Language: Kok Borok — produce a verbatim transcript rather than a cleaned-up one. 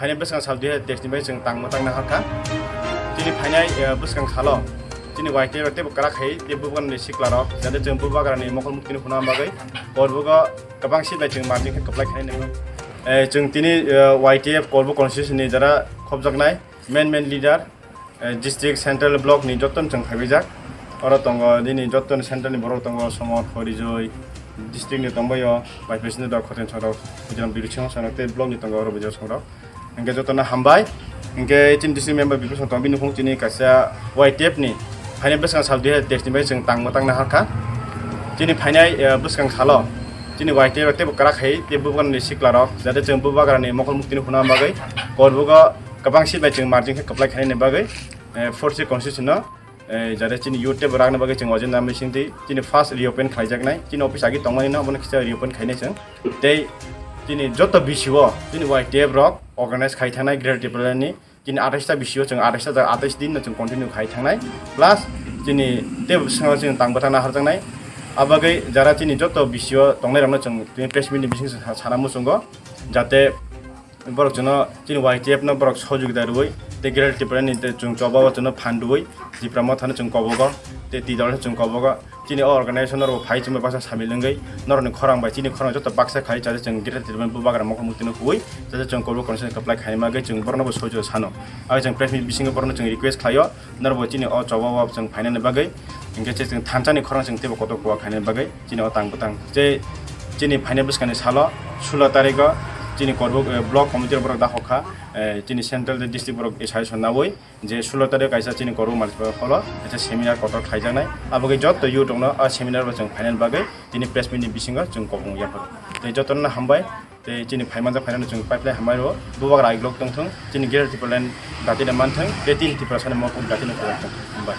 Phainai bwskang sal dui hazar teis ni bai chwng tangma tangna hakha. Chini phainai, eh, bwskang salo chini Y T F teibo kwrak khai tei bubagrani sikla rok, jate chwng bubagrani mokol muktini hwnna bagwi Korbugo kwbang seat bai chwng margin khe kwplai khainai nangkha. Eh, chwng tini, eh, Y T F Korbu constituency ni jara khopjaknai main main leader, eh, district central block ni jottoni chwng phaibaijak. Oro tongo nini jottoni central ni borok tongo, Somot, Horijoi, district ni tongbaio, bai president rok, Khoten Sorok, Mizoram Biru Singh Sorok tei block ni tongo oro Bijoy Sorok. Hingke jotono hambai. Hingke chini district member Biru Singh tong bini phung chini kaisa Y T F ni phainai bwskang sal dui hazar teis ni bai chwng tangma tangna hakha. Chini phainai, eh, bwskang salo chini Y T F teibo kwrak khai tei bubagrani sikla rok, jate chwng bubagrani mokol muktini hwnna bagwi Korbugo kwbang seat bai chwng margin khe kwplai khainani bagwi, eh, four C constituency no, eh, jate chini youth teibo rakna bagwi chwng agenda meeting tei chini first reopen khlaijaknai, chini office agi tongmani no obono kisa reopen khainai chwng. Tei chini joto B C O chini Y T F rok organize khai thangnai Greater Tipraland ni, chini atais ta B C O chwng atais ta, atais din no chwng continue khai thangnai, plus chini teibo bwskango chwng tangbo thangna harjaknai. Abagwi jara chini joto B C O tongnai rokno chwng tini press meet ni bising sa-, sana muchungo, jate borok chwngno chini Y T F no borok sojogita rwui tei Greater Tipraland ni tei chwng choba o chwngno phan rwui Tipra Motha no chwng kobogo tei T W F no chwng kobogo. Chini o organization norok phai chwngbai baksa samil wngwi norokni khorang bai chini khorang joto baksa khai chajak chwng Greater Tipraland bubagra mokol muktino huwi chajak chwng Korbu constituency kwplai khaina bagwi chwng borokno bo sojogita sano. Abo chwng press meet bisingo borokno chwng request khlaio, norokbo chini o choba o chwng phainani bagwi, hingke chwng thansa ni khorang chwng teibo kotor kuwa khainani bagwi chini o tang bwtang tei chini phainai bwskangni salo sulo tarigo chini Korbu, eh, block committee rok borok dakhok kha, eh, chini central tei district borok suggestion nawi je sulo tarik kaisa chini Korbu Municipal Hall o kaisa seminar kotor khlaijaknai. Abo khe joto youth rokno a seminar bo chwng phainani bagwi tini press meet ni bisingo chwng kobong yaphago. Tei jotono hambai, tei chini phaimanjak phainani chwng pipeline hambai rwo, bubagra aiglok tongthung, chini Greater Tipraland dati da manthung, tei tini Tiprasani mokol dati no kwlak thung. Hambai.